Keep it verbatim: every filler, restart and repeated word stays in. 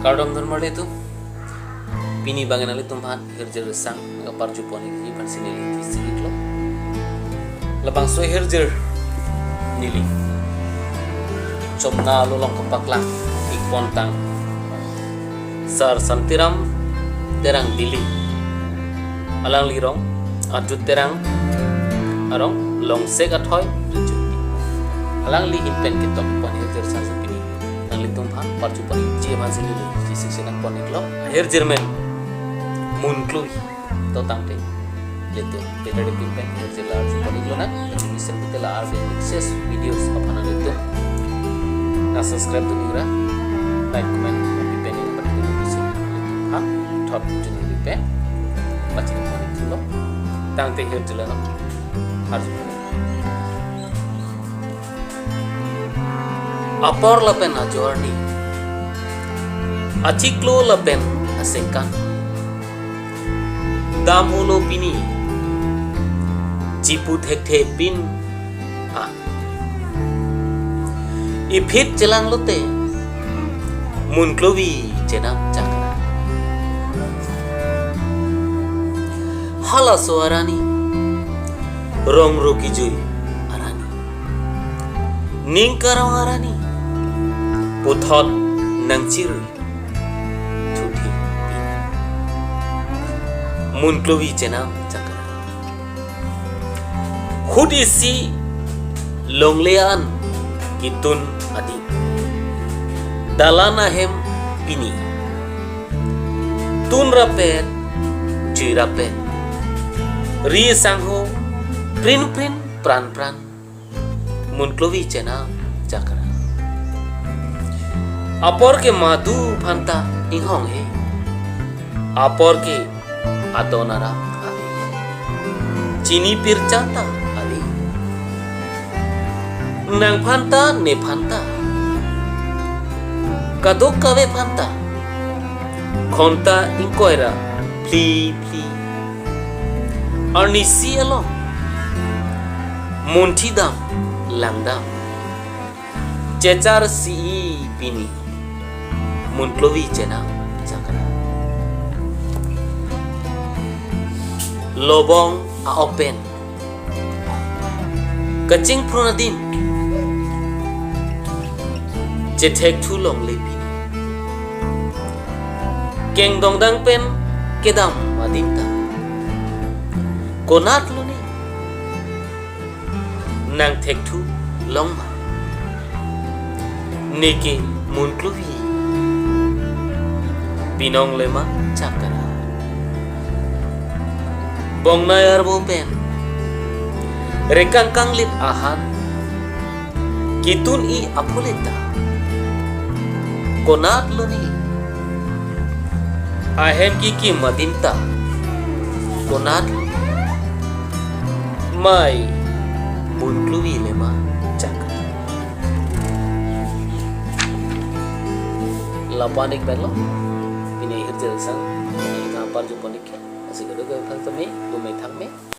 Kardom don marli atum. Pini abang nanglitum aphan hirjir sang aparju pon-ikji aphan si neli kisik-iklo. Labangso hirjir neli chomna along kepaklang-ik pontang Sar Santiram Terang Dili. Alangli rong Arjut Terang arong Longsek Athoi Rinjut. Alangli ahin pen ketok pon hirjir sang si pini nanglitum aphan parju pon-ikji aphan si neli kisik si nangpon-iklo. Hirjir amen Munklovi. To tangte ilitum peta de pin pen hirjir la arju pon-iklonang. Ilitum isen pute la arve mixes videos aphan nanglitum na subscribe dun-ikra, like, comment, pi pen ning pati ilitum isen ilitum aphan thot jun-ik pen pachini pon-iklo. Tangte hirjir la nang arju pon-ik. Apor lapen ajo arni, achiklo lapen asengkan, dam uno pini, chipu thekthe pin an. Iphit chelanglote, Munklovi chenam chakra. Halaso arani, rong ro kejui arani, ning karong arani, puthot nangchirui thuthi pin. Munklovi chenam chakra. Hut isi longle an ketun adim. Dalan ahem pini. Tun rapet, jui rapet. Ri sangho, prin prin, pran pran. Munklovi chenam chakra. Apor ke madu aphanta inghong he. Apor ke adon arat ale. Chini pircha ta ale. Nangphanta, nephan ta. Kadokave aphanta. Khonta ingkoi ra phli phli. Arnisi along munthi dam, lang dam. Chechar si-i pini. Munklovi chenam chakra. Lobong a-open. Kachingphrun adim. Chethekthu longle pini. Kengdongdang pen kedam adim ta. Konatlo ne? Nangthekthu long ma? Neke Munklovi binong le ma chakra. Bongnai arvo pen rekang kanglit ahan ketun-i aphulit ta. Konatlo ne? Ahem kekim adim ta. Konat mai Munklovi le ma chakra. Lapu-an ik pen lo. Pini hirjir sang. Pini ka parju pon-ik ke. Lasi kadokave aphan tame, bumethang me.